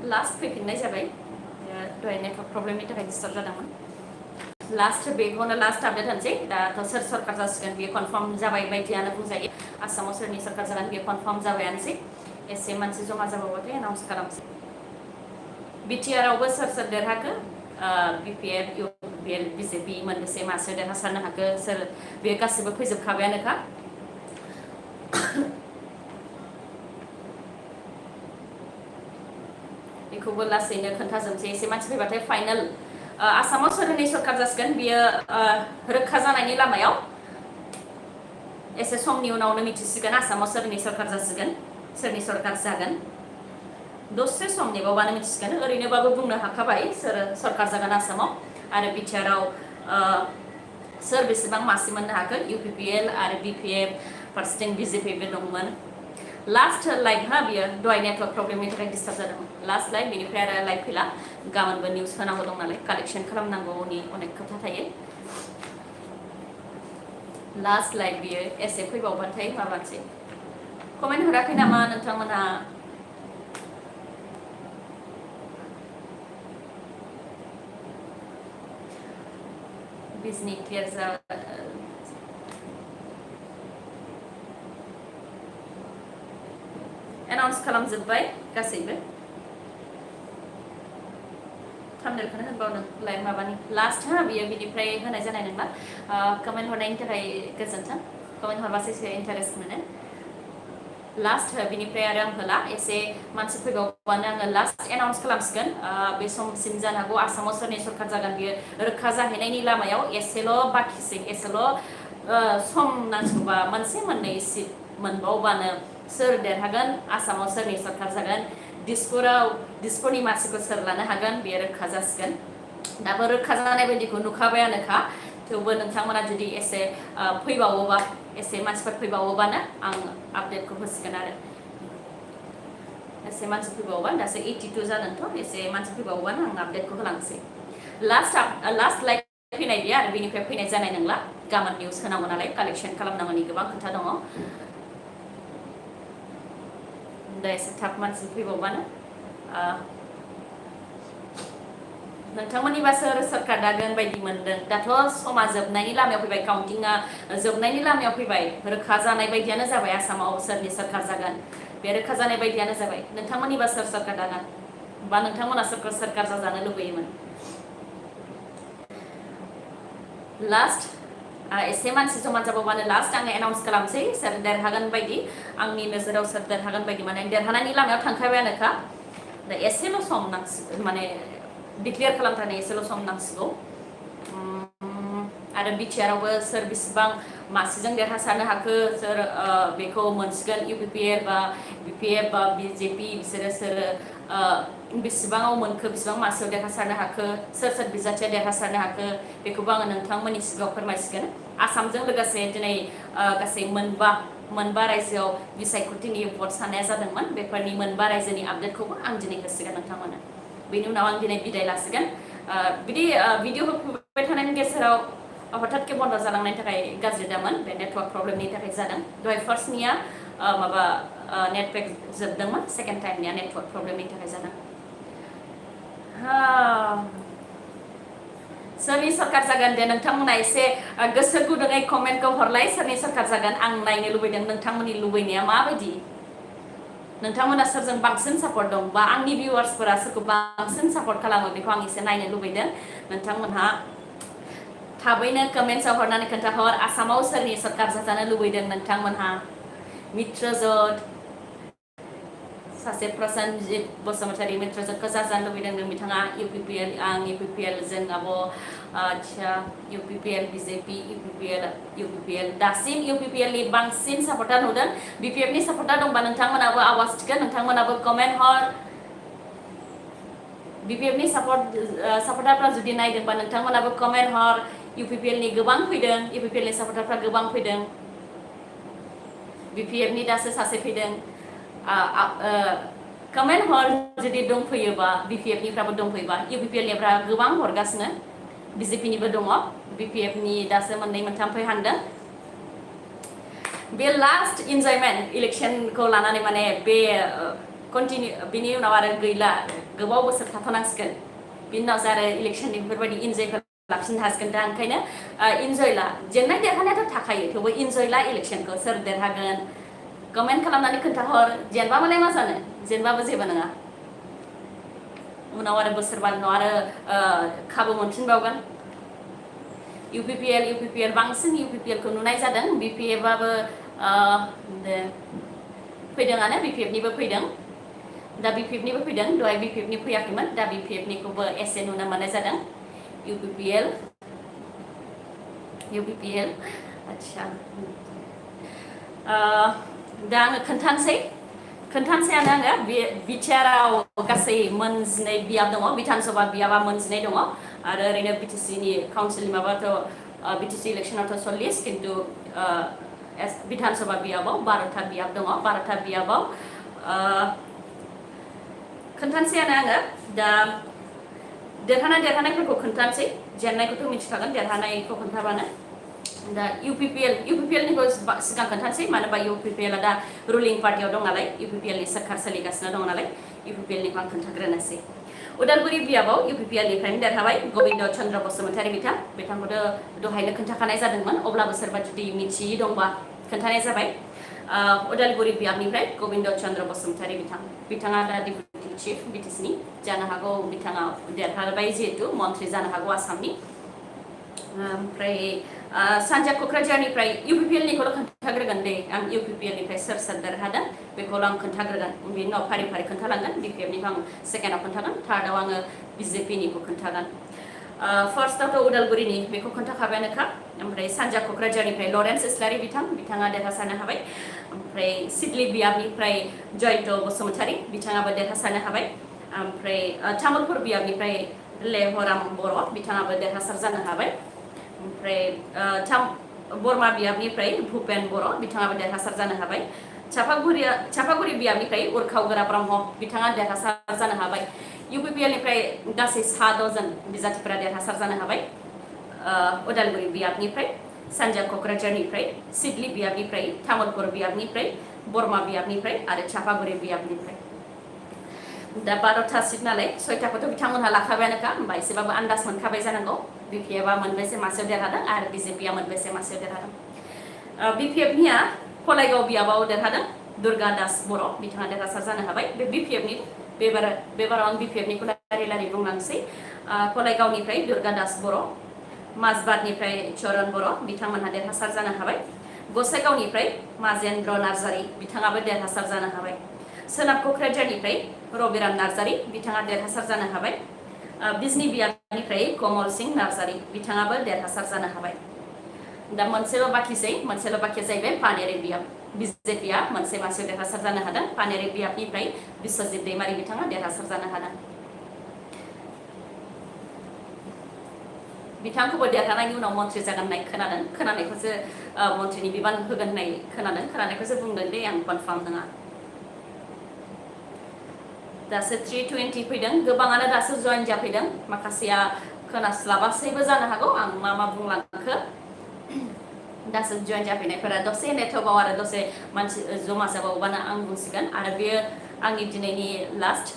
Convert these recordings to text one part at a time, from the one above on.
Last फैफिननाय जाबाय दहाय network प्रब्लेमनि थाखाय डिस्टार्ब जादोंमोन लास्ट बेखौनो लास्ट आपडेट होनसै दाथ' सोर सरकार जासिगोन बेयो कनफार्म जाबाय बायदियानो बुंजायो आसामाव सोरनि सरकार जागोन बेयो कनफार्म जाबायानोसै एसे मानसि जमा जाबावबाथाय एनाउन्स खालामसै बिटिआरआवबो सोर सोर देरहाखो बिपिएफ इउपिएल बिजेपि मोनबेसे मासो देरहासारनो हाखो सोर बे गासिबो फैजोबखाबायानोखा बेखौबो लासैनो खोन्थाजोबसै एसे मानसि फैबाथाय फाइनाल आसामाव सोरनि सरकार जासिगोन बियो रोखा जानायनि लामायाव एसे समनि उनावनो मिथिसिगोन आसामाव सोरनि सरकार जासिगोन सोरनि सरकार जागोन दसे सम नेबावबानो मिथिसिगोन ओरैनोबाबो बुंनो हाखाबाय सोर सरकार जागोन आसामाव आरो बिटिआरआव सोर बेसेबां मासि मोननो हाखो इउपिपिएल आरो बिपिएफ फारसेथिं बिजेपिबो दंमोन लास्ट लाइभ हा बियो दहाय नेटवर्क प्रब्लेमनि थाखाय डिस्टार्ब जादोंमोन लास्ट लाइभ बेनिफ्राय आरो लाइभ फैला गाबोनबो निउस होनांगौ दं नालाय कालेक्सन खालामनांगौनि अनेक खोथा थायो लास्ट लाइभ बियो एसे फैबावबाथाय माबानोसै कमेन्ट हराखै नामा नोंथांमोनहा बिजनि क्लियार जा एनाउन्स खालामजोब्बाय गासैबो थाम्बनेलखौनो होनबावदों लाइभ माबानि लास्ट हा बियो बिनिफ्राय होनाय जानाय नंला कमेन्ट हरनायनि थाखाय गोजोन्थों कमेन्ट हरबासो एसे इन्टारेस्ट मोनो लास्ट बिनिफ्राय आरो आं होला एसे मानसि फैबावबानो आङो लास्ट एनाउन्स खालामसिगोन बे समसिम जानो हागौ आसामाव सोरनि सरकार जागोन बियो रोखा जाहैनायनि लामायाव एसेल' बाखिसै एसेल' सम नांगौबा मोनसे मोननै सिट मोनबावबानो सोर देरहागोन आसामाव सोरनि सरकार जागोन दिसपुरनि मासिखौ सोर लानो हागोन बेयो रोखा जासिगोन दाबो रोखा जानाय बायदिखौ नुखाबायानोखा थेवबो नोंथांमोना जुदि एसे फैबावोबा एसे मानसिफोर फैबावोबानो आं आपडेटखौ होसिगोन आरो एसे मानसि फैबावोबा दासो 82 जादोंथ' एसे मानसि फैबावोबानो आं आपडेटखौ होलांसै लास्ट लाइभ फैनाय बियो आरो बेनिफ्राय फैनाय जानाय नंला गाबोन निउस होनांगौ नालाय कालेक्सन खालामनांगौनि गोबां खोथा दङ दा एसे थाब मानसि फैबावबानो नोंथांमोननिबा सोर सरकार दागोन बायदि मोनदों दाथ' समा जोबनायनि लामायाव फैबाय काउन्टिंआ जोबनायनि लामायाव फैबाय रोखा जानाय बायदियानो जाबाय आसामाव सोरनि सरकार जागोन बे रोखा जानाय बायदियानो जाबाय नोंथांमोननिबा सोर सरकार दागोन बा नोंथांमोना सोरखौ सरकार जाजानो लुबैयोमोन लास्ट एसे मानसि जमा जाबावबानो लास्ट आङो एनाउन्स खालामसै सोर देरहागोन बायदि आंनि नोजोराव सोर देरहागोन बायदि माने देरहानायनि लामायाव थांखाबायानोखा दा एसेल' सम नांसिगौ माने डिक्लेयार खालामथारनो एसेल' सम नांसिगौ आरो बिटिआरआवबो सोर बेसेबां मासिजों देरहासारनो हाखो सोर बेखौ मोनसिगोन इउपिपिएल बा बिपिएफ बा बिजेपि बिसोरो सोर बेसेबाङाव मोनखो बेसेबां मासियाव देरहासारनो हाखो सोर सोर बिजाथिया देरहासारनो हाखो बेखौबो आङो नोंथांमोननि सिगाङाव फोरमायसिगोन आसामजों लोगोसे दिनै गासै मोनबा रायजोआव बिसायख'थिनि भट साननाया जादोंमोन बेफोरनि मोनबा रायजोनि आपडेटखौबो आं दिनै होसिगोन नोंथांमोननो बेनि उनाव आं दिनै बिदाय लासिगोन बिदि भिडिअ होफैबाय थानायनि गेजेराव हठातके बन्द जालांनायनि थाखाय गाज्रि दामोन बे नेटवर्क प्रब्लेमनि थाखाय जादों दहाय फार्स्टनिया माबा नेटपेक जोबदोंमोन सेकेन्ड टाइमनिया नेटवर्क प्रब्लेमनि थाखाय जादों सोरनि सरकार जागोन दे नोंथांमोना एसे गोसो गुदुङै कमेन्टखौ हरलाय सोरनि सरकार जागोन आं नायनो लुबैदों नोंथांमोननि लुबैनाया माबायदि नोंथांमोना सोरजों बांसिन सापर्ट दं बा आंनि भिउवार्सफोरा सोरखौ बांसिन सापर्ट खालामो बेखौ आं एसे नायनो लुबैदों नोंथांमोनहा थाबैनो कमेन्ट्सआव हरनानै खोन्थाहर आसामाव सोरनि सरकार जाजानो लुबैदों नोंथांमोनहा मित्रजोत सासे प्रसेनजित बसुमतारी मित्रजोतखौ जाजानो लुबैदों बिथाङा इउपिपिएल आं इउपिपिएल जों आब' आच्छा इउपिपिएल बिजेपि इउपिपिएल दासिम इउपिपिएलनि बांसिन सापर्टार नुदों बिपिएफनि सापर्टार दंबा नोंथांमोनाबो आवाज थिगोन नोंथांमोनाबो कमेन्ट हर बिपिएफनि सापर्टारफ्रा जुदि नायदोंबा नोंथांमोनाबो कमेन्ट हर इउपिपिएलनि गोबां फैदों इउपिपिएलनि सापर्टारफ्रा गोबां फैदों बिपिएफनि दासो सासे फैदों कमेन्ट हर जुदि दंफैयोबा बिपिएफनिफ्राबो दंफैयोबा इउपिपिएलनिफ्रा गोबां हरगासिनो बिजेपिनिबो दङ बिपिएफनि दासो मोननै मोनथाम फैहांदों बे लास्ट इन्जयमेन्ट इलेक्सनखौ लानानै माने बे कन्टिनिउ बिनि उनाव आरो गैला गोबाव बोसोर थाथ'नांसिगोन बिनि उनाव आरो इलेक्सननि बेफोरबायदि इन्जयखौ लाफिननो हासिगोन दा ओंखायनो इन्जय ला जेननाय देरहानायाथ' थाखायो थेवबो इन्जय ला इलेक्सनखौ सोर देरहागोन कमेन्ट खालामनानै खोन्थाहर जेनबा मालाय मा जानो जेनबाबो जेबो नङा उनाव आरो बोसोरबानि उनाव आरो खाबु मोनफिनबावगोन UPPL बांसिन UPPL खौ नुनाय जादों BPF आबो फैदोंआनो BPF निबो फैदों दा BPF निबो फैदों दहाय BPF नि फैयाखैमोन दा BPF निखौबो एसे नुनो मोननाय जादों UPPL अच्छा दा आङो खोन्थानोसैआनो आङो बिटिआरआव गासै मोनजिनै बियाब दङ बिधान सभा बियाबा मोनजिनै दङ आरो ओरैनो BTC नि काउन्सिलनि माबाथ' BTC इलेक्सनावथ' 40 खिन्थु बिधान सभा बियाबाव 12टा बियाब दङ 12टा बियाबाव खोन्थानोसैआनो आङो दा देरहानायफोरखौ खोन्थानोसै जेननायखौथ' मिथिखागोन देरहानायखौ खोन्थाबानो दा UPPL निखौ सिगां खोन्थानोसै मानो होनबा UPPL आ दा रुलिं पार्टियाव दं नालाय UPPL नि सोरखार सोलिगासिनो दं नालाय UPPL निखौ आं खोन्थाग्रोनोसै उदालगुरि बियाबाव UPPL निफ्रायनो देरहाबाय गबिन्द चन्द्र बसुमतारी बिथांखौथ' दहायनो खोन्थाखानाय जादोंमोन अब्लाबो सोरबा जुदि मिथियै दंबा खोन्थानाय जाबाय उदालगुरि बियाबनिफ्राय गबिन्द चन्द्र बसुमतारी बिथाङा दा डिपुटि चिफ BTC नि जानो हागौ बिथाङा देरहाबाय जिहेतु मन्त्रि जानो हागौ आसामनि ओमफ्राय सानजा क'क्राझारनिफ्राय UPPL निखौल' खोन्थाग्रोगोन दे आं UPPL निफ्राय सोर देरहादों बेखौल' आं खोन्थाग्रोगोन बिनि उनाव फारि खोन्थालांगोन BPF निखौ आं सेकेन्डआव खोन्थागोन थार्डआव आङो BJP निखौ खोन्थागोन फार्स्टआवथ' उदालगुरिनि बेखौ खोन्थाखाबायानोखा ओमफ्राय सानजा क'क्राझारनिफ्राय लरेन्स इस्लारि बिथाङा देरहासारनो हाबाय ओमफ्राय सिडली बियाबनिफ्राय जयन्त बसुमतारी बिथाङाबो देरहासारनो हाबाय ओमफ्राय तामुलपुर बियाबनिफ्राय लेहराम बर' बिथाङाबो देरहासार जानो हाबाय ओमफ्राय बरमा बियाबनिफ्राय भुपेन बर' बिथाङाबो देरहासार जानो हाबाय चापागुरि बियाबनिफ्राय उरखाव गोरा ब्रह्म बिथाङा देरहासार जानो हाबाय UPPL निफ्राय गासै 7 जन बिजाथिफोरा देरहासार जानो हाबाय उदालगुरि बियाबनिफ्राय सानजा क'क्राझारनिफ्राय सिडली बियाबनिफ्राय तामुलपुर बियाबनिफ्राय बरमा बियाबनिफ्राय आरो चापागुरि बियाबनिफ्राय दा 12टा सिट नालाय 6टाखौथ' बिथांमोनहा लाखाबायानोखा होमबा एसेबाबो आन्दाज मोनखाबाय जानांगौ BPF आ मोनबेसे मासियाव देरहादों आरो BJP आ मोनबेसे मासियाव देरहादों BPF निया कलायगाव बियाबाव देरहादों दुर्गा दास बर' बिथाङा देरहासार जानो हाबाय बे BPF नि बेबाराव आं BPF निखौ लारि बुंलांसै कलायगावनिफ्राय दुर्गा दास बर' माजबादनिफ्राय चरन बर' बिथांमोनहा देरहासार जानो हाबाय गसाइगावनिफ्राय माजेन्द्र नार्जारी बिथाङाबो देरहासार जानो हाबाय सोनाब क'क्राझारनिफ्राय रबिराम नार्जारी बिथाङा देरहासार जानो हाबाय बिजनी बियाबनिफ्राय कमल सिंह नार्जारी बिथाङाबो देरहासार जानो हाबाय दा मोनसेल' बाखिया जाहैबाय पानेरी बियाब BJP आ मोनसे मासियाव देरहासार जानो हादों पानेरी बियाबनिफ्राय बिश्वजित दैमारी बिथाङा देरहासार जानो हादों बिथांखौबो देरहानायनि उनाव मन्त्रि जागोन होननाय खोनानायखौसो मन्त्रिनि बिबान होगोन होननाय खोनानायखौसो बुंदों दे आं कनफार्म नङा दासो 320 फैदों गोबाङानो दासो जइन जाफैदों माखासेया खोनास्लाबासैबो जानो हागौ आं मा बुंलांखो दासो जइन जाफैनायफोरा दसे नेटवर्कआव आरो दसे मानसि जमा जाबावबानो आं बुंसिगोन आरो बेयो आंनि दिनैनि लास्ट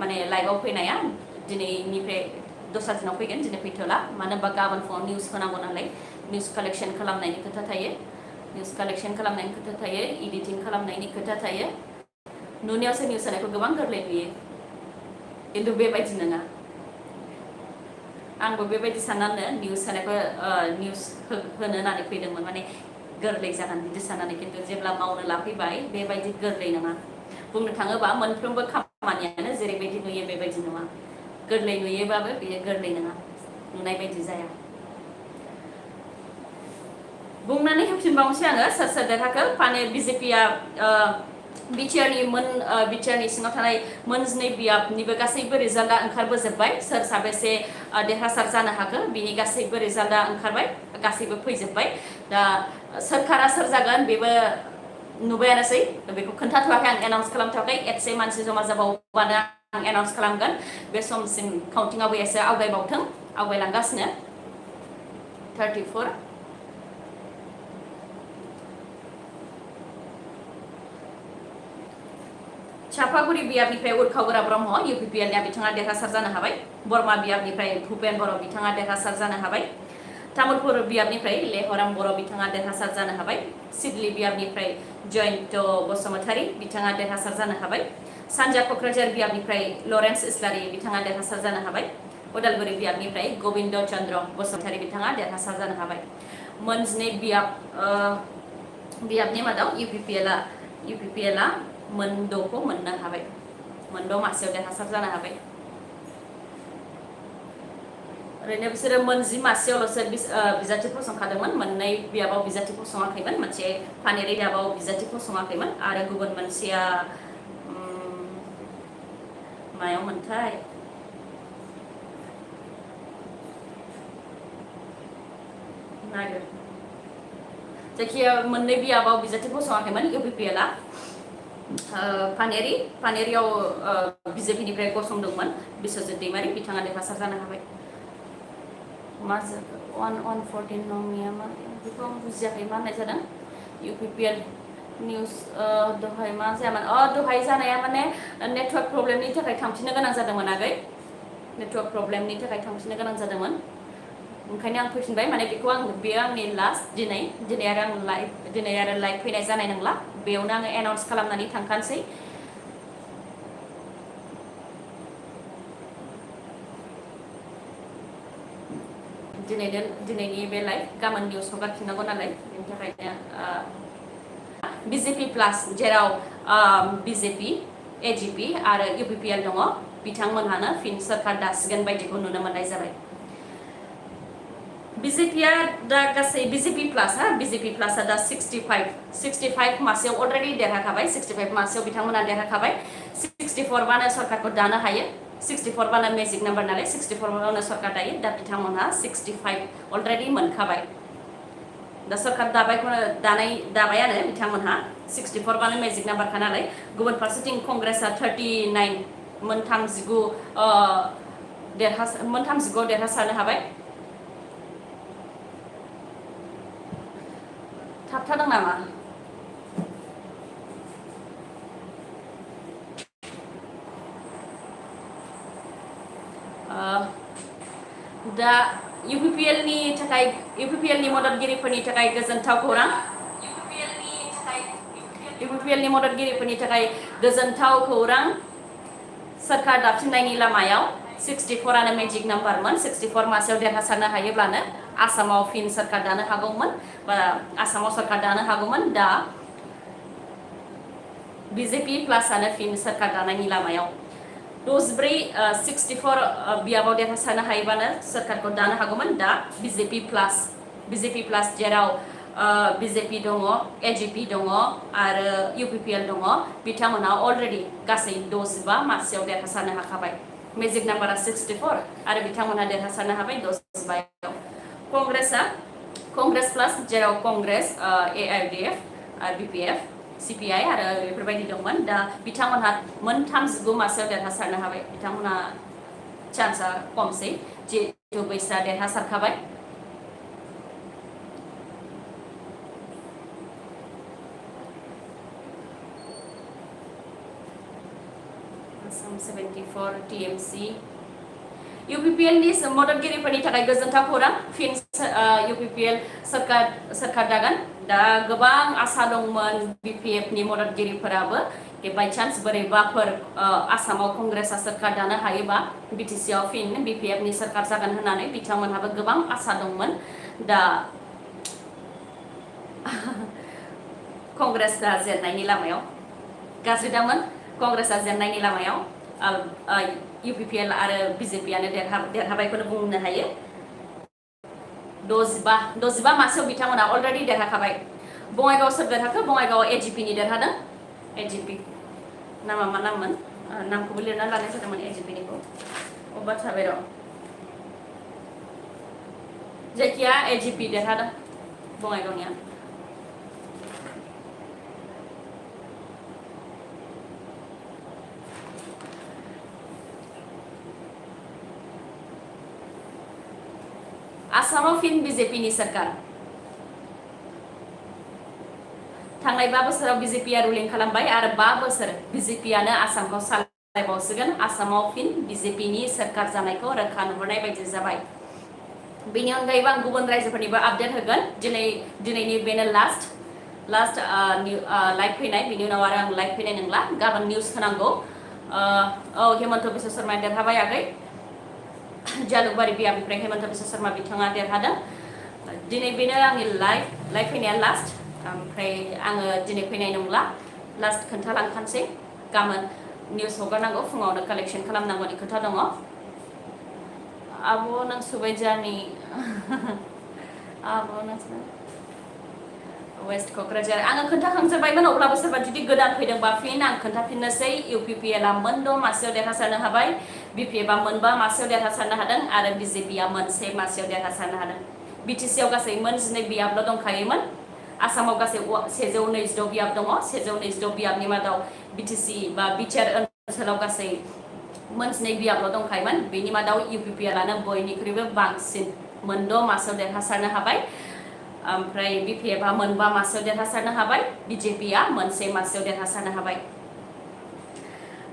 माने लाइभआव फैनाया दिनैनिफ्राय दस्रा दिनाव फैगोन दिनै फैथ'ला मानो होनबा गाबोन फुङाव निउस होनांगौ नालाय निउस कालेक्शन खालामनायनि खोथा थायो एडिटिं खालामनायनि खोथा थायो नुनायावसो निउस होनायखौ गोबां गोरलै नुयो खिन्थु बेबायदि नङा आंबो बेबायदि साननानै निउस होनायखौ निउस होनो होननानै फैदोंमोन माने गोरलै जागोन बिदि साननानै खिन्थु जेब्ला मावनो लाफैबाय बेबायदि गोरलै नङा बुंनो थाङोबा मोनफ्रोमबो खामानियानो जेरैबायदि नुयो बेबायदि नङा गोरलै नुयोबाबो बेयो गोरलै नङा नुनाय बायदि जाया बुंनानै होफिनबावनोसै आङो सोर देरहाखो BJP आ बिटिआरनि सिङाव थानाय मोनजिनै बियाबनिबो गासैबो रिजाल्टआ ओंखारबोजोबबाय सोर साबेसे देरहासार जानो हाखो बिनि गासैबो रिजाल्टआ ओंखारबाय गासैबो फैजोबबाय दा सोरखारा सोर जागोन बेबो नुबायानोसै बेखौ खोन्थाथ'वाखै आं एनाउन्स खालामथ'वाखै एसे मानसि जमा जाबावबानो आं एनाउन्स खालामगोन बे समसिम काउन्टिंआवबो एसे आवगायलांगासिनो 34 34 चापागुरि बियाबनिफ्राय उरखावगोरा ब्रह्म UPPL-निया बिथाङा देरहासार जानो हाबाय। बरमा बियाबनिफ्राय भुपेन बर' बिथाङा देरहासार जानो हाबाय। तामुलपुर बियाबनिफ्राय लेहराम बर' बिथाङा देरहासार जानो हाबाय। सिडली बियाबनिफ्राय जयन्त बसुमतारी बिथाङा देरहासार जानो हाबाय। सानजा क'क्राझार बियाबनिफ्राय लरेन्स इस्लारि बिथाङा देरहासार जानो हाबाय। उदालगुरि बियाबनिफ्राय गबिन्द चन्द्र बसुमतारी बिथाङा देरहासार जानो हाबाय। मोनजिनै बियाबनि मादाव UPPL-आ मोनद'खौ मोननो हाबाय। मोनद' मासियाव देरहासार जानो हाबाय। ओरैनो बिसोरो मोनजि मासियावल'सो बिजाथि फसंखादोंमोन। मोननै बियाबाव बिजाथि फसङाखैमोन। मोनसे पानेरि बियाबाव बिजाथि फसङाखैमोन आरो गुबुन मोनसेया मायाव मोनथाय नागिर जायखिया मोननै बियाबाव बिजाथि फसङाखैमोन UPPL-आ। पानेरियाव BJP-निफ्राय गसंदोंमोन बिश्वजित दैमारि बिथाङा देरहासार जानो हाबाय। मा 114 नंनिया मा बेखौ आं बुजियाखै मा होननाय जादों UPPL निउस दहाय मा जायामोन दहाय जानाया माने नेटवर्क प्रब्लेमनि थाखाय थांफिननो गोनां जादोंमोन आगै। नेटवर्क प्रब्लेमनि थाखाय थांफिननो गोनां जादोंमोन। ओंखायनो आं फैफिनबाय माने बेयो आंनि लास्ट दिनै आरो लाइभ फैनाय जानाय नंला। बेयावनो आङो एनाउन्स खालामनानै थांखानोसै। दिनैनि बे लाइभ गाबोन निउस हगारफिननांगौ नालाय बेनि थाखायनो BJP प्लास जेराव BJP, AGP आरो UPPL दङ बिथांमोनहानो फिन सोरखार दासिगोन बायदिखौ नुनो मोननाय जाबाय। BJP-आ दा गासै BJP प्लासआ दा 65 मासियाव अलरेडि देरहाखाबाय। 65 मासियाव बिथांमोना देरहाखाबाय। 64 बानो सरकारखौ दानो हायो। 64 बानो मेजिक नाम्बार नालाय 64 बानो सरकार दायो। दा बिथांमोनहा 65 अलरेडि मोनखाबाय। दा सरकार दाबायानो बिथांमोनहा 64 बानो मेजिक नाम्बारखा नालाय। गुबुन फारसेथिं कंग्रेसआ 39 मोनथामजिगु देरहासारनो हाबाय। थाबथादों नामा? दा UPPL-नि मददगिरिफोरनि थाखाय गोजोनथाव खौरां। UPPL-नि मददगिरिफोरनि थाखाय गोजोनथाव खौरां। सोरखार दाफिननायनि लामायाव 64आनो मेजिक नाम्बारमोन। 64 मासियाव देरहासारनो हायोब्लानो आसामाव फिन सोरखार दानो हागौमोन बा आसामाव सोरखार दानो हागौमोन। दा BJP प्लासआनो फिन सोरखार दानायनि लामायाव 64 बियाबाव देरहासारनो हायोबानो सोरखारखौ दानो हागौमोन। दा BJP प्लास जेराव BJP दङ, AGP दङ आरो UPPL दङ बिथांमोनहा अलरेडि गासै 65 मासियाव देरहासारनो हाखाबाय। मेजिक नाम्बारा 64 आरो बिथांमोनहा देरहासारनो हाबाय 65आव। कंग्रेस प्लास जेराव कंग्रेस, AIUDF, BPF, CPI आरो बेफोरबायदि दंमोन। दा बिथांमोनहा 39 मासियाव देरहासारनो हाबाय। बिथांमोनहा चान्सआ खमसै जिहेतु बैसोआ देरहासारखाबाय। आसाम 74 TMC UPPL-नि मददगिरिफोरनि थाखाय गोजोनथाव खौरां। फिन UPPL सोरखार दागोन। दा गोबां आसा दंमोन BPF-नि मददगिरिफोराबो बाइचान्स बोरैबाफोर आसामाव कंग्रेसआ सोरखार दानो हायोबा BTC-आव फिन BPF-नि सोरखार जागोन होननानै बिथांमोनहाबो गोबां आसा दंमोन। दा कंग्रेसआ जेननायनि लामायाव गाज्रिदामोन। कंग्रेसआ जेननायनि लामायाव UPPL आरो BJP-आनो देरहाबायखौनो बुंनो हायो। 65 मासियाव बिथांमोना अलरेडि देरहाखाबाय। बङाइगाव सोर देरहाखो? बङाइगाव AGP-नि देरहादों। AGP नामा मा नाममोन? नामखौबो लिरना लानाय जादोंमोन AGP-निखौ। अबेबा थाबाय र'। जायखिया AGP देरहादों बङाइगावनिया। आसामाव फिन BJP-नि सोरखार। थांनाय 5 बोसोराव बिजेपिआ रुलिं खालामबाय आरो 5 बोसोर बिजेपिआनो आसामखौ सालायबावसिगोन आसामाव फिन बिजेपिनि सोरखार जानायखौ रोखा नुहुरनाय बायदि जाबाय बेनि अनगायैबो आं गुबुन रायजोफोरनिबो आपडेट होगोन दिनैनि बेनो लास्ट लाइभ फैनाय बिनि उनाव आरो आं लाइभ फैनाय नंला गाबोन निउस होनांगौ हेमन्त बिश्व शर्माया देरहाबाय आगै जालुकबारि बियाबनिफ्राय हेमन्त बिश्व शर्मा बिथाङा देरहादों दिनै बेनो आंनि लाइभ फैनाया लास्ट ओमफ्राय आङो दिनै फैनाय नंला लास्ट खोन्थालांखानोसै गाबोन निउस हगारनांगौ फुङावनो कालेक्शन खालामनांगौनि खोथा दङ आब' नों सुबायजारनि आब' नों वेस्ट क'क्राझार आङो खोन्थाखांजोब्बायमोन अब्लाबो सोरबा जुदि गोदान फैदोंबा फिन आं खोन्थाफिननोसै इउपिपिएलआ मोन 6 मासियाव देरहासारनो हाबाय बिपिएफआ मोन 5 मासियाव देरहासारनो हादों आरो बिजेपिआ मोन 1 मासियाव देरहासारनो हादों बिटिसिआव गासै मोन 12 बियाबल' दंखायोमोन आसामाव गासै 126 बियाब दङ 126 बियाबनि मादाव बिटिसि बा बिटिआर ओनसोलाव गासै मोन 2 बियाबल' दंखायोमोन बेनि मादाव इउपिपिएलआनो बयनिख्रुइबो बांसिन मोन 6 मासियाव देरहासारनो हाबाय ओमफ्राय बिपिएफआ मोन 5 मासियाव देरहासारनो हाबाय बिजेपिआ मोन 1 मासियाव देरहासारनो हाबाय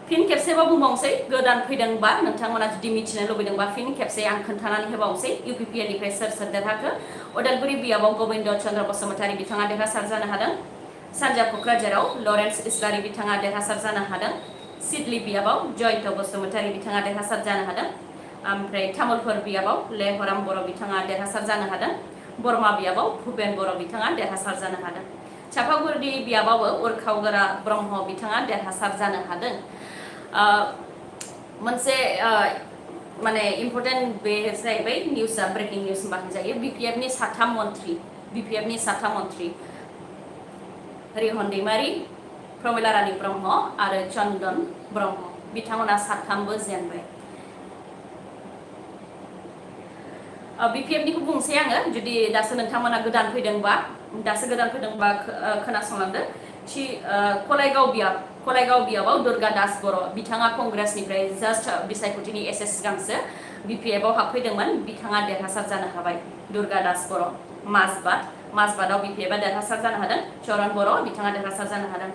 फिन खेबसेबाव बुंबावनोसै गोदान फैदोंबा नोंथांमोना जुदि मिथिनो लुबैदोंबा फिन खेबसे आं खोन्थानानै होबावनोसै इउपिपिएलनिफ्राय सोर देरहाखो अदालगुरि बियाबाव गबिन्द चन्द्र बसुमतारी बिथाङा देरहासार जानो हादों सानजा क'क्राझाराव लरेन्स इसलारि बिथाङा देरहासार जानो हादों सिडली बियाबाव जयन्त बसुमतारी बिथाङा देरहासार जानो हादों ओमफ्राय तामुलपुर बियाबाव लेहराम बर' बिथाङा देरहासार जानो हादों बरमा बियाबाव भुपेन बर' बिथाङा देरहासार जानो हादों चापागुरि बियाबावबो उरखावगोरा ब्रह्म बिथाङा देरहासार जानो हादों मोनसे माने इम्पर्टेन्ट बे जाहैबाय निउसआ ब्रेकिं निउस होनबा होनजायो बिपिएफनि साथाम मन्त्रि रिहन दैमारि प्रमिला रानी ब्रह्म आरो चन्दन ब्रह्म बिथांमोना साथामबो जेनबाय बिपिएफनिखौ बुंसै आङो जुदि दासो नोंथांमोना गोदान फैदोंबा खोनासंलांदो कलाइगाव बियाबाव दुर्गा दास बर' बिथाङा कंग्रेसनिफ्राय जास्ट बिसायख'थिनि एसे सिगांसो बिपिएफआव हाबफैदोंमोन बिथाङा देरहासार जानो हाबाय दुर्गा दास बर' माजबादआव बिपिएफआ देरहासार जानो हादों चरन बर' बिथाङा देरहासार जानो हादों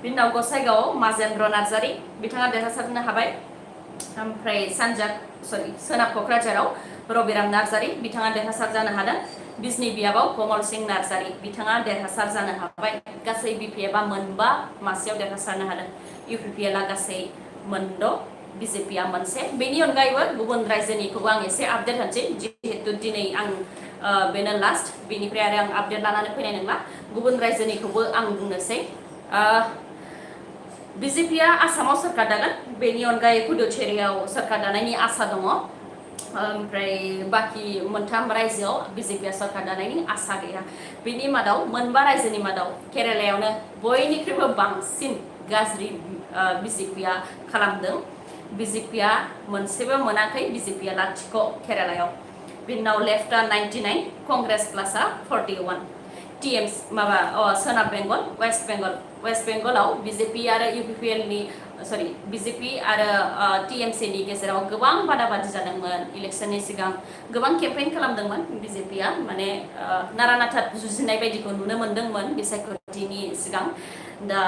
बिनि उनाव गसाइगावआव माजेन्द्र नार्जारी बिथाङा देरहासार जानो हाबाय ओमफ्राय सोनाब क'क्राझाराव रबिराम नार्जारी बिथाङा देरहासार जानो हादों बिजनि बियाबाव कमल सिंह नार्जारी बिथाङा देरहासार जानो हाबाय गासै बिपिएफआ मोन 5 मासियाव देरहासारनो हादों इउपिपिएलआ गासै मोन 6 बिजेपिआ मोन 1 बेनि अनगायैबो गुबुन रायजोनिखौबो आं एसे आपडेट होनोसै जिहेतु दिनै आं बेनो लास्ट बेनिफ्राय आरो आं आपडेट लानानै फैनाय नंला गुबुन रायजोनिखौबो आं बुंनोसै बिजेपिआ आसामाव सोरखार दागोन बेनि अनगायै पुडुचेरीआव सोरखार दानायनि आसा दङ ओमफ्राय बाखि मोनथाम रायजोआव बिजेपिआ सोरखार दानायनि आसा गैया बेनि मादाव मोन 5 रायजोनि मादाव केरालायावनो बयनिख्रुइबो बांसिन गाज्रि बिजेपिआ खालामदों बिजेपिआ मोनसेबो मोनाखै बिजेपिआ लाथिख' केरालायाव बिनि उनाव लेफ्टआ 99 कंग्रेस प्लासआ 41 सोनाब बेंगल वेस्ट बेंगलाव बिजेपि आरो बिजेपि आरो टिएमसिनि गेजेराव गोबां बादाबादि जादोंमोन इलेक्शननि सिगां गोबां केम्पेइन खालामदोंमोन बिजेपिआ माने नारा नाथा जुजिनाय बायदिखौ नुनो मोन्दोंमोन बिसायख'थिनि सिगां दा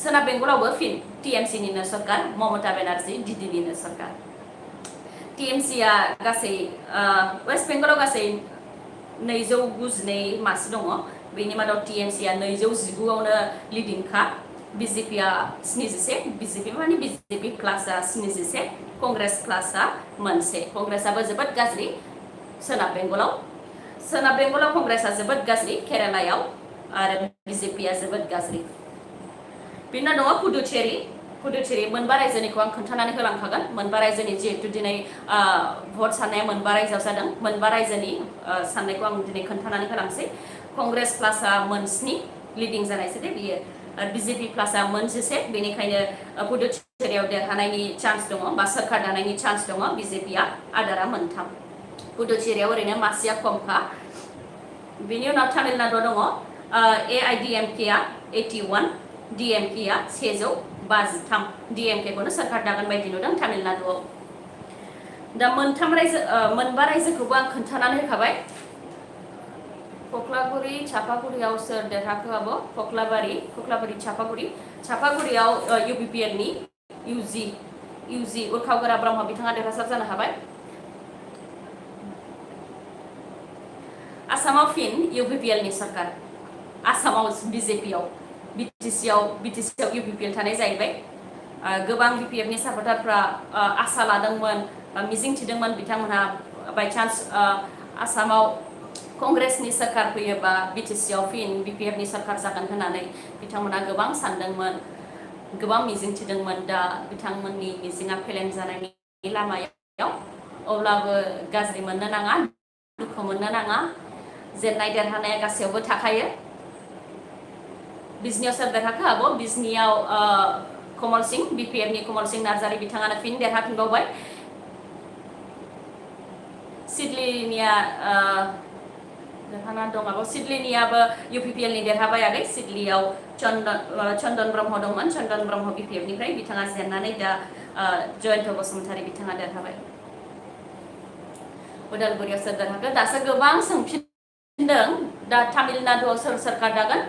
सोनाब बेंगलावबो फिन टिएमसिनिनो सरकार ममता बेनार्जी दिदिनिनो सरकार टिएमसिआ गासै वेस्ट बेंगलाव गासै 292 मासि दङ बेनि मादाव टिएमसिआ 219आवनो लिडिंखा बिजेपिआ 71 बिजेपि माने बिजेपि प्लासआ 71 कंग्रेस प्लासआ 1 कंग्रेसआबो जोबोद गाज्रि सोनाब बेंगलाव कंग्रेसआ जोबोद गाज्रि केरालायाव आरो बिजेपिआ जोबोद गाज्रि बिना दङ पुडुचेरी मोन 5 रायजोनिखौ आं खोन्थानानै होलांखागोन मोन 5 रायजोनि जिहेतु दिनै भट साननाया मोन 5 रायजोआव जादों मोन 5 रायजोनि साननायखौ आं दिनै खोन्थानानै होलांसै कंग्रेस प्लासआ 7 लिडिं जानायसो दे बियो बिजेपि प्लासआ 11 बेनिखायनो पुडुचेरीआव देरहानायनि चान्स दङ बा सोरखार दानायनि चान्स दङ बिजेपिआ आदारा 3 पुडुचेरीआव ओरैनो मासिया खमखा बेनि उनाव तामिलनाडुआव दङ एआइडिएमकेआ 81 डिएमकेआ 153 डिएमकेखौनो सोरखार दागोन बायदि नुदों तामिलनाडुआव दा मोन 5 रायजोखौबो आं खोन्थानानै होखाबाय Koklaguri Chapaguriयाव सोर देरहाखो आब' Koklabari Chapaguriयाव UPPL नि UG उरखावगोरा ब्रह्म बिथाङा देरहासार जानो हाबाय आसामाव फिन UPPL नि सरकार आसामाव BJPयाव BTCयाव UPPL थानाय जाहैबाय गोबां BPF नि सापर्टारफ्रा आसा लादोंमोन मिजिं थिदोंमोन बिथांमोनहा बाय चान्स आसामाव कंग्रेसनि सरकार फैयोबा BTCयाव फिन BPF नि सरकार जागोन होननानै बिथांमोनहा गोबां सानदोंमोन गोबां मिजिं थिदोंमोन दा बिथांमोननि मिजिंआ फेलें जानायनि लामायाव अब्लाबो गाज्रि मोननो नाङा दुखु मोननो नाङा जेननाय देरहानाया गासैयावबो थाखायो बिजनियाव सोर देरहाखो आब' बिजनियाव कमल सिंह BPF नि कमल सिंह नार्जारी बिथाङानो फिन देरहाफिनबावबाय सिडलीनिया देरहाना दं आब' सिडलीनियाबो UPPL नि देरहाबाय आगै सिडलीयाव चन्दन ब्रह्म दंमोन चन्दन ब्रह्म BPF निफ्राय बिथाङा जेननानै दा जयन्त बसुमतारी बिथाङा देरहाबाय उदालगुरियाव सोर देरहाखो दासो गोबां सोंफिनदों दा तामिलनाडुआव सोर सरकार दागोन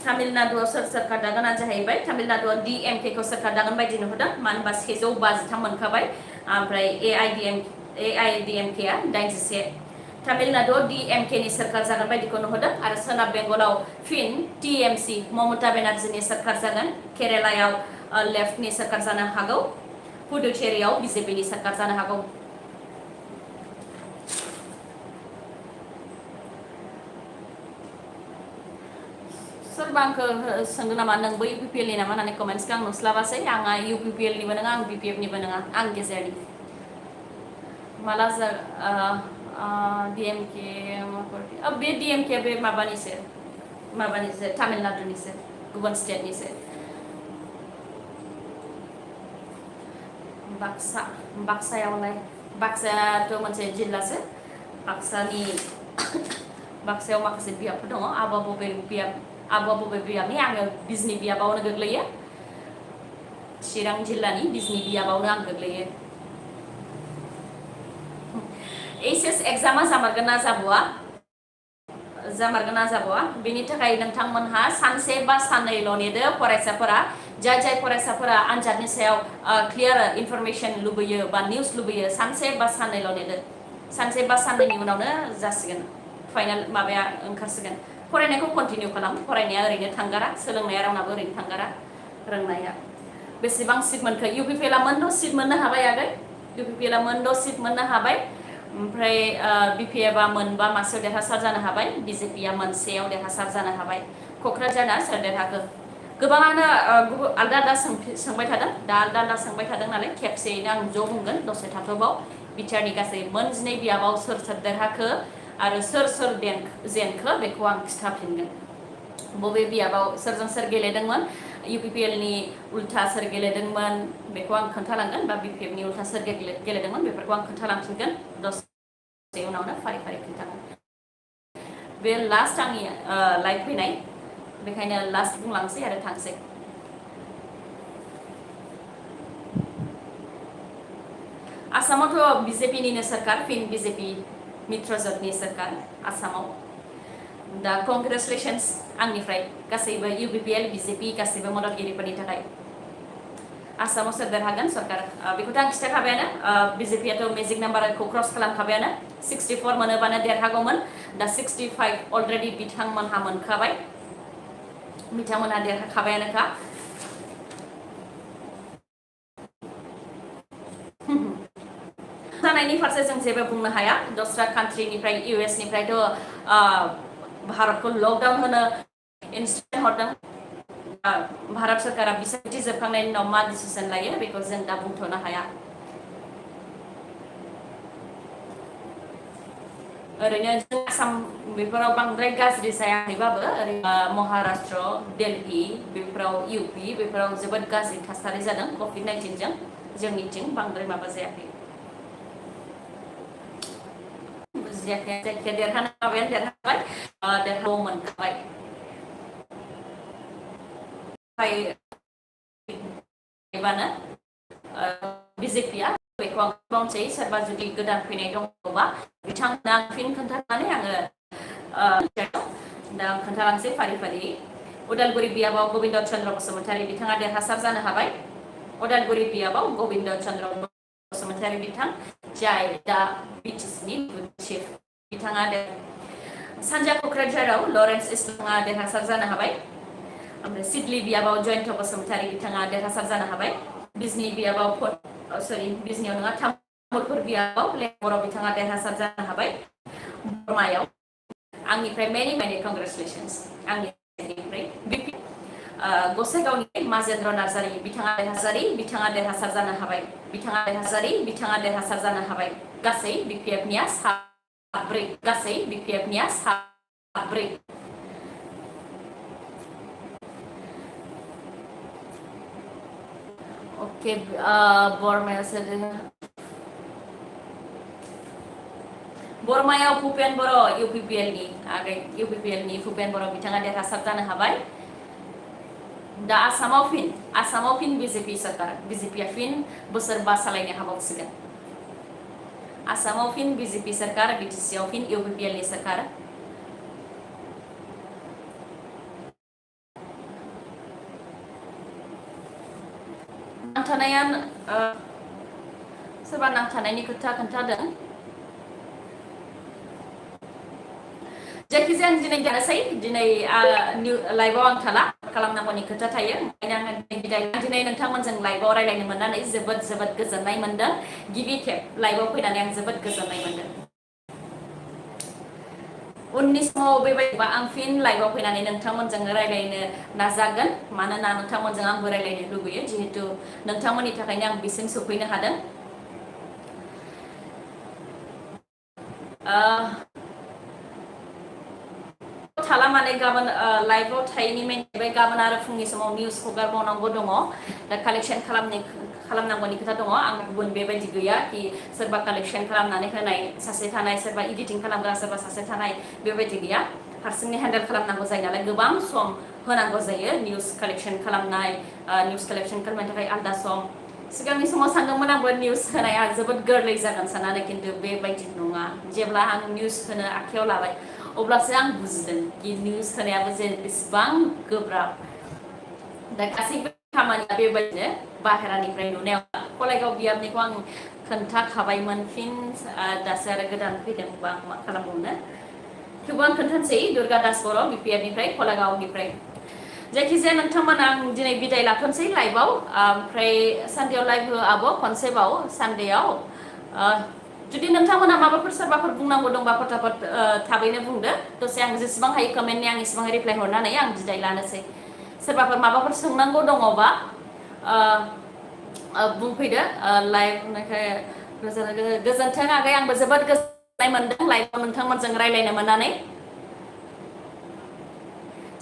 तामिलनाडुआव सोर सरकार दागोना जाहैबाय तामिलनाडुआव DMK खौ सरकार दागोन बायदि नुहुरदों मानो होनबा 153 मोनखाबाय ओमफ्राय AIDMK आ 91 तामिलनाडुआव DMK नि सरकार जागोन बायदिखौ नुहुरदों आरो सोनाब बेंगलाव फिन TMC ममता बेनार्जीनि सरकार जागोन केरेलायाव लेफ्टनि सरकार जानो हागौ पुडुचेरीयाव BJP नि सरकार जानो हागौ सोरबा आंखौ सोंदों नामा नोंबो UPPL नि नामा होननानै कमेन्ट्सखौ आं नुस्लाबासै आंहा UPPL निबो नङा आं BPF निबो नङा आं गेजेरनि माला DMK बे DMK बे माबानिसो तामिलनाडुनिसो गुबुन स्टेटनिसो बाक्सायावलाय बाक्सायाथ' मोनसे जिल्लासो बाक्सायाव माखासे बियाबफोर दङ आब'आ बबे बियाबनि आङो बिजनि बियाबावनो गोग्लैयो चिरां जिल्लानि बिजनि बियाबावनो आं गोग्लैयो HS एग्जामा जामारगोन ना जाबावा बेनि थाखाय नोंथांमोनहा सानसे बा साननैल' नेदो फरायसाफोरा जाय फरायसाफोरा आनजादनि सायाव क्लियार इनफरमेशन लुबैयो बा निउस लुबैयो सानसे बा साननैल' नेदो सानसे बा साननैनि उनावनो जासिगोन फाइनाल माबाया ओंखारसिगोन फरायनायखौ कन्टिनिउ खालाम फरायनाया ओरैनो थांगारा सोलोंनाया रावनाबो ओरैनो थांगारा रोंनाया बेसेबां सिट मोनखो UPPL आ मोनद' सिट मोननो हाबाय आगै UPPL आ मोनद' सिट मोननो हाबाय ओमफ्राय BPF आ मोनबा मासेयाव देरहासार जानो हाबाय BJP आ मोनसेयाव देरहासार जानो हाबाय क'क्राझारना सोर देरहाखो गोबाङानो आलदा सोंबाय थादों दा आलदा सोंबाय थादों नालाय खेबसेयैनो आं ज' बुंगोन दसे थाथ'बाव बिटिआरनि गासै मोनजिनै बियाबाव सोर देरहाखो आरो सोर जेनखो बेखौ आं खिथाफिनगोन बबे बियाबाव सोरजों सोर गेलेदोंमोन UPPL नि उल्था सोर गेलेदोंमोन बेखौ आं खोन्थालांगोन बा BPF नि उल्था सोर गेलेदोंमोन बेफोरखौ आं खोन्थालांफिनगोन दसे उनावनो फारि खिन्थागोन बे लास्ट आंनि लाइभ फैनाय बेखायनो लास्ट बुंलांसै आरो थांसै आसामावथ' BJP निनो सरकार फिन BJP मित्रजोटनि सरकार आसामाव दा कंग्रेचुलेशन्स आंनिफ्राय गासैबो UPPL BJP गासैबो मददगिरिफोरनि थाखाय आसामाव सोर देरहागोन सरकार बेखौथ' आं खिथाखाबायानो BJP आथ' मेजिक नाम्बारखौ क्रस खालामखाबायानो 64 मोनोबानो देरहागौमोन दा 65 अलरेडि बिथांमोनहा मोनखाबाय बिथांमोनहा देरहाखाबायानोखा जानायनि फारसे जों जेबो बुंनो हाया दस्रा कान्ट्रिनिफ्राय US निफ्रायथ' भारतखौ लकडाउन होनो इन्सट्रुमेन्ट हरदों भारत सरकारा बिसायथि जोबखांनायनि उनाव मा डिसिसन लायो बेखौ जों दा बुंथ'नो हाया ओरैनो जों आसाम बेफोराव बांद्राय गाज्रि जायाखैबाबो ओरैनो महाराष्ट्र दिल्ली बेफोराव UP बेफोराव जोबोद गाज्रि थासारि जादों COVID-19 जों जोंनिथिं बांद्राय माबा जायाखै जायखिया देरहानो माबायानो देरहाबाय देरहाबो मोनखाबाय एबानो BJP आ बेखौ आं बुंसै सोरबा जुदि गोदान फैनाय दङबा बिथांमोना फिन खोन्थानानै आङो दा खोन्थालांसै फारि फारि उदालगुरि बियाबाव गबिन्द चन्द्र बसुमतारी बिथाङा देरहासार जानो हाबाय उदालगुरि बियाबाव गबिन्द चन्द्र बसुमतारी बिथां जाय दा बिटिसिनि चिफ बिथाङा सानजा क'क्राझाराव लरेन्स इस्लाङा देरहासार जानो हाबाय ओमफ्राय सिडली बियाबाव जयन्त बसुमतारी बिथाङा देरहासार जानो हाबाय बिजनि बियाबाव बिजनियाव नङा तामुलपुर बियाबाव बर' बिथाङा देरहासार जानो हाबाय बरमायाव आंनिफ्राय मेनि कंग्रेचुलेसन्स आंनिफ्राय बिपि गसाइगावनि माजेन्द्र नार्जारी बिथाङा देरहासार जानो हाबाय बिथाङा देरहासार जानो हाबाय गासै बिपिएफनिया साब्रै ओके बरमायाव भुपेन बर' इउपिपिएलनि भुपेन बर' बिथाङा देरहासार जानो हाबाय दा आसामाव फिन बिजेपिया फिन बोसोरबा सालायनो हाबावसिगोन आसामाव फिन बिजेपि सरकार बिटिसिआव फिन इउपिपिएलनि सरकार नांथानाया सोरबा नांथानायनि खोथा खोन्थादों जायखिजाया आं दिनै जानोसै दिनै लाइभआव आं थाला खालामनांगौनि खोथा थायो ओंखायनो आङो दिनै नोंथांमोनजों लाइभआव रायलायनो मोननानै जोबोद गोजोननाय मोनदों गिबि खेब लाइभआव फैनानै आं जोबोद गोजोननाय मोनदों उननि समाव बेबायदिबा आं फिन लाइभआव फैनानै नोंथांमोनजों रायलायनो नाजागोन मानोना नोंथांमोनजों आंबो रायलायनो लुबैयो जिहेतु नोंथांमोननि थाखायनो आं बिसिम सफैनो हादों थाला माने गाबोन लाइभआव थायैनि मेन जाहैबाय गाबोन आरो फुंनि समाव निउस हगारबावनांगौ दङ दा कालेक्शन खालामनांगौनि खोथा दङ आं गुबुन बेबायदि गैया कि सोरबा कालेक्शन खालामनानै होनाय सासे थानाय सोरबा एडिटिं खालामग्रा सोरबा सासे थानाय बेबायदि गैया हारसिंनो हेन्डेल खालामनांगौ जायो नालाय गोबां सम होनांगौ जायो निउस कालेक्शन खालामनो थाखाय आलादा सम सिगांनि समाव सानदोंमोन आंबो निउस होनाया जोबोद गोरलै जागोन साननानै खिन्थु बेबायदि नङा जेब्ला आं निउस होनो आखायाव लाबाय अब्लासो आं बुजिदों कि निउस होनायाबो जे बेसेबां गोब्राब दा गासैबो खामानिया बेबायदिनो बाहेरानिफ्राय नुनायाव कलाइगाव बियाबनिखौ आं खोन्थाखाबायमोन फिन दासो आरो गोदान फैदों बा मा खालामबावनो थेवबो आं खोन्थानोसै दुर्गा दास बर' बिपिएफनिफ्राय कलाइगावनिफ्राय जायखिजाया नोंथांमोना आं दिनै बिदाय लाथ'नोसै लाइभआव ओमफ्राय सानदेआव लाइभ हो आब' खनसेबाव सानदेआव जुदि नोंथांमोना माबाफोर सोरबाफोर बुंनांगौ दंबा फटाफट थाबैनो बुंदो दसे आं जेसेबां हायो कमेन्टनि आं एसेबां रिप्लाइ हरनानै आं बिदाय लानोसै सोरबाफोर माबाफोर सोंनांगौ दङबा बुंफैदो लाइभ गोजोन्थों आगै आंबो जोबोद गोजोननाय मोनदों लाइभआव नोंथांमोनजों रायलायनो मोननानै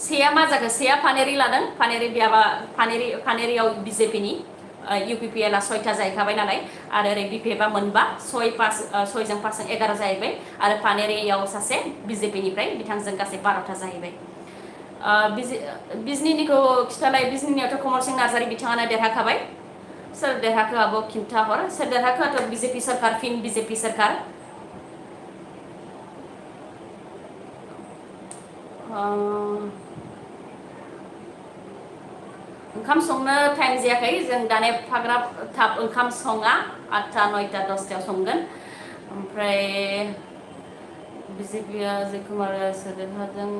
सेया मा जाखो सेया फानेरि लादों फानेरियाव बिजेपिनि इउपिपिएलआ 6टा जाहैखाबाय नालाय आरो ओरै बिपिएफआ मोनबा 6जों 5जों 11 जाहैबाय आरो फानेरियाव सासे बिजेपिनिफ्राय बिथांजों गासै 12टा जाहैबाय बिजनिनिखौ खिथालाय बिजनिनियावथ' कमल सिं नार्जारी बिथाङानो देरहाखाबाय सोर देरहाखो आब' खिन्थाहर सोर देरहाखोथ' बिजेपि सरकार फिन बिजेपि सरकार ओंखाम संनो टाइम जायाखै जों दाने एफाग्राब थाब ओंखाम सङा 8टा 9टा 10टायाव संगोन ओमफ्राय बिजेपिया अजय कुमार देरहादों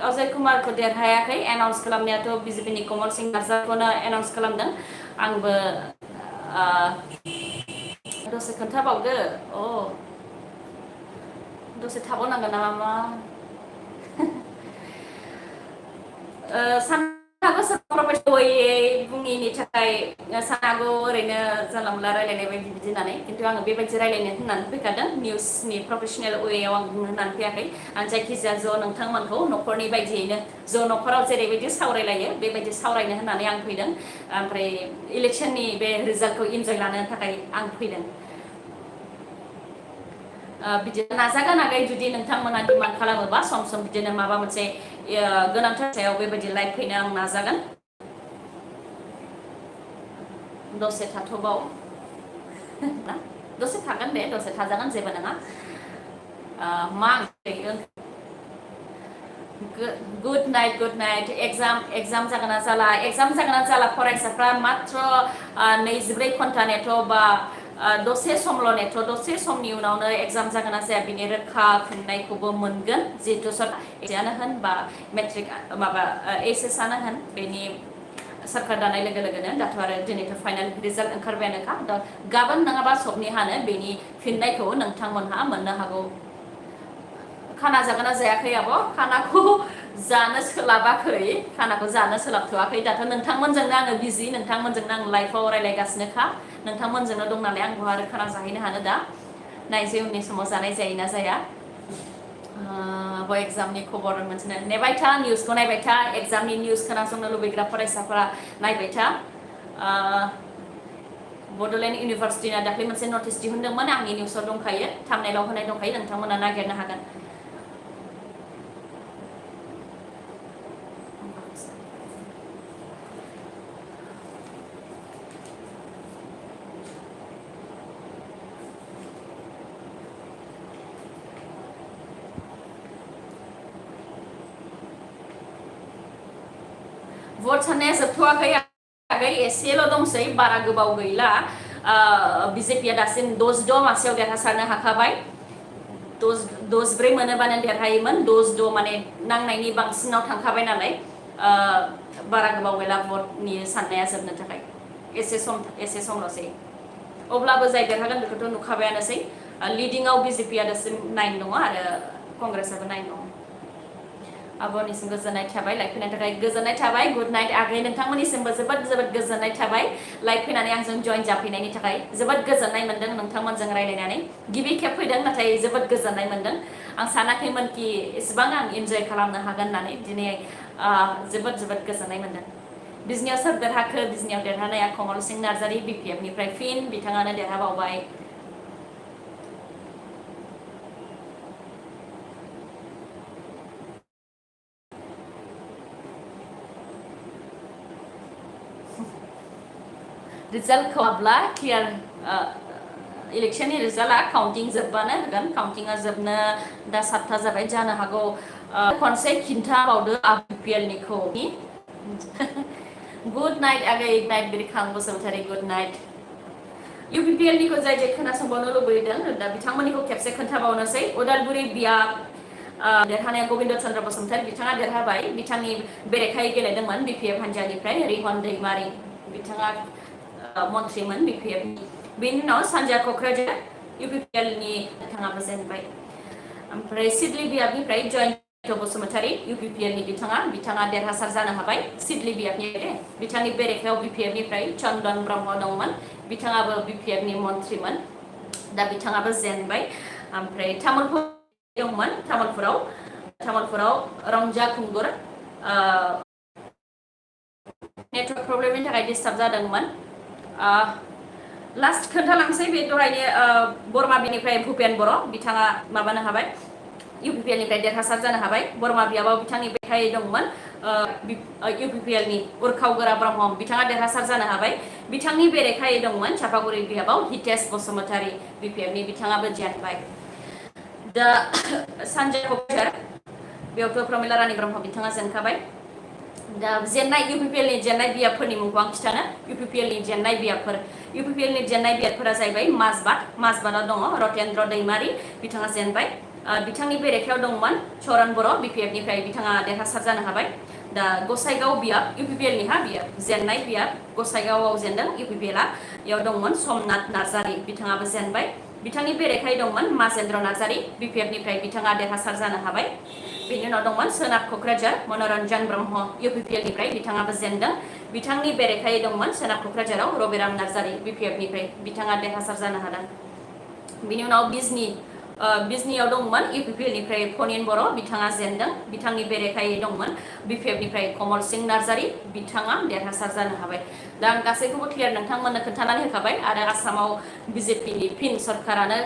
अजय कुमारखौ देरहायाखै एनाउन्स खालामनायाथ' बिजेपिनि कमल सिं नार्जारीखौनो एनाउन्स खालामदों आंबो दसे खोन्थाबावदो दसे थाबावनांगोन नामा मा सानहागौ प्रफेसयै बुङिनि थाखाय सानहागौ ओरैनो जानला मोनला रायलायनाय बायदि बिदि होननानै खिन्थु आङो बेबायदि रायलायनो होननानै फैखादों निउसनि प्रफेसनेल वेयाव आं बुंनो होननानै फैयाखै आं जायखिजाया ज' नोंथांमोनखौ न'खरनि बायदियैनो ज' न'खराव जेरैबायदि सावरायलायो बेबायदि सावरायनो होननानै आं फैदों ओमफ्राय इलेक्सननि बे रिजाल्टखौ इन्जय लानो थाखाय आं फैदों बिदिनो नाजागोन आगै जुदि नोंथांमोना डिमान्ड खालामोबा सम सम बिदिनो माबा मोनसे गोनांथार सायाव बेबायदि लाइभ फैनो आं नाजागोन दसे थाथ'बाव दसे थागोन दे दसे थाजागोन जेबो नङा मा गुड नाइट एग्जाम जागोन ना जाला फरायसाफ्रा मात्र 24 घन्टा नेट' बा दसे समल' नेट' दसे समनि उनावनो एग्जाम जागोन ना जाया बिनि रोखा फिननायखौबो मोनगोन जिहेतु सरकारानो होन बा मेट्रिक माबा एचएस आनो होन बेनि सरकार दानाय लोगो लोगोनो दाथ' आरो दिनैथ' फाइनाल रिजाल्ट ओंखारबायानोखा दा गाबोन नङाबा सबनिहानो बेनि फिननायखौ नोंथांमोनहा मोननो हागौ खाना जागोन ना जायाखै आब' खानाखौ जानो सोलाबथ'वाखै दाथ' नोंथांमोनजोंनो आङो बिजि नोंथांमोनजोंनो आं लाइफआव रायलायगासिनोखा नोंथांमोनजोंनो दं नालाय आं आरो खाना जाहैनो हानो दा नायसै उननि समाव जानाय जायो ना जाया आब' एग्जामनि खबर मोनथिनो नेबाय था निउसखौ नायबाय था एग्जामनि निउस खोनासंनो लुबैग्रा फरायसाफोरा नायबाय था बड'लेण्ड इउनिभार्सिटिना दाख्लै मोनसे नटिस दिहुनदोंमोन आंनि निउसआव दंखायो थाम्बनेइलाव होनाय दंखायो नोंथांमोना नागिरनो हागोन भट साननाया जोबथ'वाखै आगै एसेल' दंसै बारा गोबाव गैला बिजेपिया दासिम 66 मासेयाव देरहासारनो हाखाबाय 64 मोनोबानो देरहायोमोन 66 माने नांनायनि बांसिनाव थांखाबाय नालाय बारा गोबाव गैला भटनि साननाया जोबनो थाखाय एसे समल'सै अब्लाबो जाय देरहागोन बेखौथ' नुखाबायानोसै लिडिंआव बिजेपिया दासिम 9 दङ आरो कंग्रेसआबो 9 दङ आब'निसिम गोजोननाय थाबाय लाइक फैनायनि थाखाय गोजोननाय थाबाय गुड नाइट आगै नोंथांमोननिसिमबो जोबोद गोजोननाय थाबाय लाइक फैनानै आंजों जइन जाफैनायनि थाखाय जोबोद गोजोननाय मोन्दों नोंथांमोनजों रायलायनानै गिबि खेब फैदों नाथाय जोबोद गोजोननाय मोन्दों आं सानाखैमोन कि एसेबां आं इन्जय खालामनो हागोन होननानै दिनै जोबोद गोजोननाय मोन्दों बिजनियाव सोर देरहाखो बिजनियाव देरहानाया कमल सिं नार्जारि बिपिएफनिफ्राय फिन बिथाङानो देरहाबावबाय रिजाल्टखौ हाब्ला क्लियार इलेक्शननि रिजाल्टआ काउन्टिं जोबबानो होगोन काउन्टिंआ जोबनो दा 7टा जाबाय जानो हागौ खनसे खिन्थाबावदो बिपिएलनिखौ गुड नाइट आगै नाइट बिरखां बसुमतारी गुड नाइट इउपिपिएलनिखौ जाय खोनासंबावनो लुबैदों दा बिथांमोननिखौ खेबसे खोन्थाबावनोसै उदालगुरि बियाब देरहानाया गबिन्द चन्द्र बसुमतारी बिथाङा देरहाबाय बिथांनि बेरेखायै गेलेदोंमोन बिपिएफ हान्जानिफ्राय रिहन दैमारि बिथाङा मन्त्रिमोन बिपिएफनि बेनि उनाव सानजा क'क्राझार इउपिपिएलनि बिथाङाबो जेनबाय ओमफ्राय सिडली बियाबनिफ्राय जयन्त बसुमतारी इउपिपिएलनि बिथाङा देरहासार जानो हाबाय सिडली बियाबनि बिथांनि बेरेखायाव बिपिएफनिफ्राय चन्दन ब्रह्म दंमोन बिथाङाबो बिपिएफनि मन्त्रिमोन दा बिथाङाबो जेनबाय ओमफ्राय तामुलपुर दंमोन तामुलपुराव रंजा खुंगुर नेटवर्क प्रब्लेमनि थाखाय डिस्टार्ब जादोंमोन लास्ट खोन्थालांसै बे दहायनि बरमा बिनिफ्राय भुपेन बर' बिथाङा माबानो हाबाय इउपिपिएलनिफ्राय देरहासार जानो हाबाय बरमा बियाबाव बिथांनि बेरेखायै दंमोन इउपिपिएलनि उरखाव गोरा ब्रह्म बिथाङा देरहासार जानो हाबाय बिथांनि बेरेखायै दंमोन चापागुरि बियाबाव हितेश बसुमतारी बिपिएफनि बिथाङाबो जेनबाय दा सानजा क'क्राझार बेयावथ' प्रमिला रानी ब्रह्म बिथाङा जेनखाबाय दा जेननाय इउपिपिएलनि जेननाय बियाबफोरनि मुंखौ आं खिथानो इउपिपिएलनि जेननाय बियाबफोरा जाहैबाय माजबातआव दङ रतेन्द्र दैमारि बिथाङा जेनबाय बिथांनि बेरेखायाव दंमोन चरन बर' बिपिएफनिफ्राय बिथाङा देरहासार जानो हाबाय दा गसाइगाव बियाब इउपिपिएलनि बियाब जेननाय बियाब गसाइगावआव जेनदों इउपिपिएलआ बेयाव दंमोन समनाथ नार्जारि बिथाङाबो जेनबाय बिथांनि बेरेखायै दंमोन माजेन्द्र नार्जारि बिपिएफनिफ्राय बिथाङा देरहासार जानो हाबाय बेनि उनाव दंमोन सोनाब क'क्राझार मनरन्जन ब्रह्म इउपिपिएलनिफ्राय बिथाङाबो जेनदों बिथांनि बेरेखायै दंमोन सोनाब क'क्राझाराव रबिराम नार्जारि बिपिएफनिफ्राय बिथाङा देरहासार जानो हादों बिनि उनाव बिजनियाव दंमोन इउपिपिएलनिफ्राय फनिन बर' बिथाङा जेनदों बिथांनि बेरेखायै दंमोन बिपिएफनिफ्राय कमल सिं नार्जारि बिथाङा देरहासार जानो हाबाय दा आं गासैखौबो क्लियार नोंथांमोननो खोन्थानानै होखाबाय आरो आसामाव बिजेपिनि फिन सरकारानो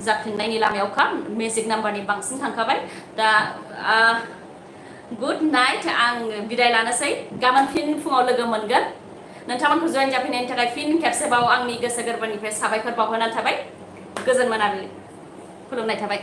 जाफिननायनि लामायावखा मेजिक नाम्बारनि बांसिन थांखाबाय दा गुड नाइट आं बिदाय लानोसै गाबोन फिन फुङाव लोगो मोनगोन नोंथांमोनखौ जइन जाफैनायनि थाखाय फिन खेबसेबाव आंनि गोसो गोरबोनिफ्राय साबायखर बावहरनानै थाबाय गोजोन मोनाबिलि खुलुमनाय थाबाय